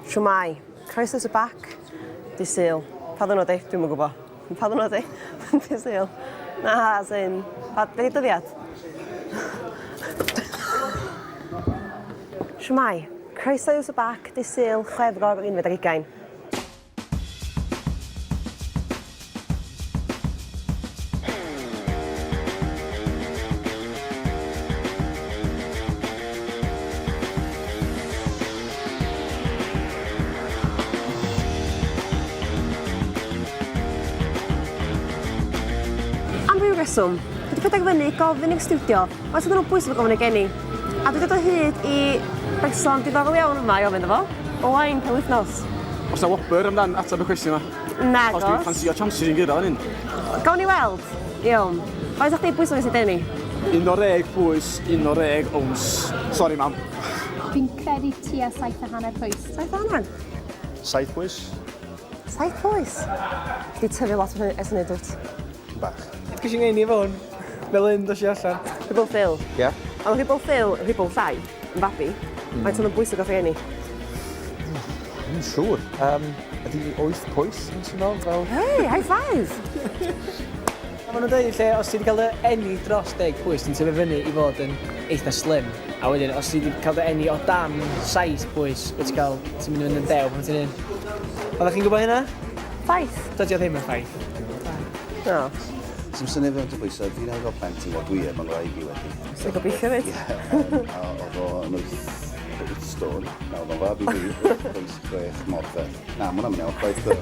Shwmae. Croeso to back. Dydd Sul. Pa ddwrnod 'di? Dwi'm yn gwbo. Pa ddwrnod 'di? Dydd Sul. Na, as in, pa, be 'di dyddiad? Shwmae. Croeso i Bac, dydd Sul, Chwefror unfed ar hugain. Am ryw reswm, dwi 'di penderfynu gofyn i'r stiwdio os ydyn nhw'n bwysig fo gofyn y geni. A dwi 'di dod o hyd i berson diddorol iawn yma i ofyn iddo fo. Owain, penwythnos. O's 'na wobr amdan ateb y cwestiwn 'ma? Nagos. Os dwi'n ffansïo chances i'n gyrraedd fan 'yn. Gawn ni weld. Iawn. Faint o chdi bwysa nes i denu? 11 pwys, 11 owns. Sori mam. Fi'n credu tua 7.5 pwys. 7.5? 7 pwys. 7 pwys? Di tyfu lot ers hynny dwt? Bach. Ges i ngeni efo hwn. Fel hyn dos i allan. Rhibl Phil. Ie. Ond rhibl Phil, rhibl llai, yn fabi. Faint o'n nhw'n bwysig o rhieni? Ddim yn siŵr. Um, ydy 8 pwys yn swno fel... Hey, high five! Ma' nhw'n dweud lle os ti wedi cael dy eni dros 10 pwys, ti'n tyfu fyny i fod yn eitha slim. A wedyn, os ti wedi cael dy eni o dan 7 pwys, wyt ti'n cael, ti'n mynd i fynd yn dew pan ti'n hyn. Oeddech chi'n gwybod hynna? Ffaith. Dydy o ddim yn ffaith. No. Sim syniad faint o bwysau, fi newydd gael plentyn, wel dwi heb, mae'n ngwraig i wedi. Dwi'n gobeithio 'fyd. Ie, yym, a oedd o yn 8 stone, na oedd o'n fab i fi, 8 pwys 6 modfedd. Na, ma' hwnna'n mynd iawn chwaith do.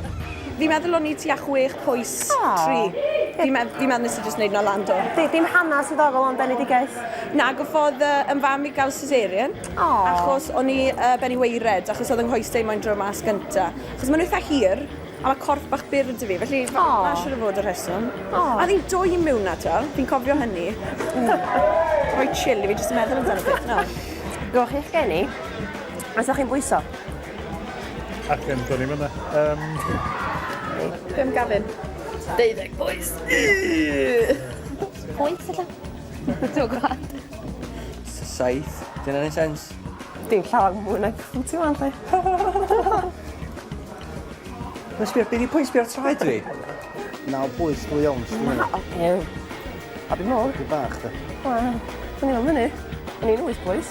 Fi'n meddwl o'n i tua 6 pwys 3. Fi'n medd- fi'n meddwl nes i jyst neud 'na lan do. Di- Dim hanes diddorol ond enedigaeth. Na, gofodd yy 'yn fam i gael caesarean. O. Achos o'n i yy ben i waered, achos oedd 'y nghoesau i moyn dro mas gynta. Achos ma'n eitha hir. A mae corff bach byr 'da fi, felly oh. na siwr o fod y rheswm. Oh. A ddi'n dwy mewn na, t'wel, fi'n cofio hynny. Rhoi chill i fi jyst yn meddwl amdano beth nawr. Gwch chi'ch geni, os ydych chi'n bwyso? Ac yn dod i'n fyna. Um... Be am Gavin? 12 pwys. Pwys, ella? Dwi'n gwybod. Saith. Dyna neud sens? Dim llawer mwy na ti wan, lle. Mae'n sbio, be di pwynt sbio ar traed fi? 9 pwys, 2 owns. Na, o, ew. A dim mor. Dwi bach, de. Wel, o'n i'n fyny. O'n i'n 8 pwys.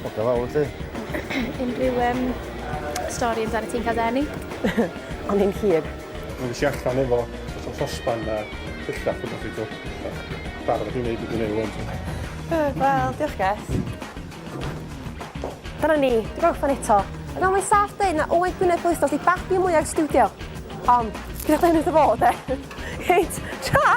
Oga fawr, ti. Unrhyw um, stori amdano ti'n cael denu? O'n i'n hir. Dwi'n i allan efo sort of sosban a bellach o beth i Barod i wneud beth dwi'n neud wan. Wel, diolch Geth. Dyna ni, 'di gorffen eto. A fel mae saff deud na Owain Gwynedd Glwythnos 'di babi mwya'r stiwdio. Ond, gyda chdi wrth y fo, de. Reit, tra!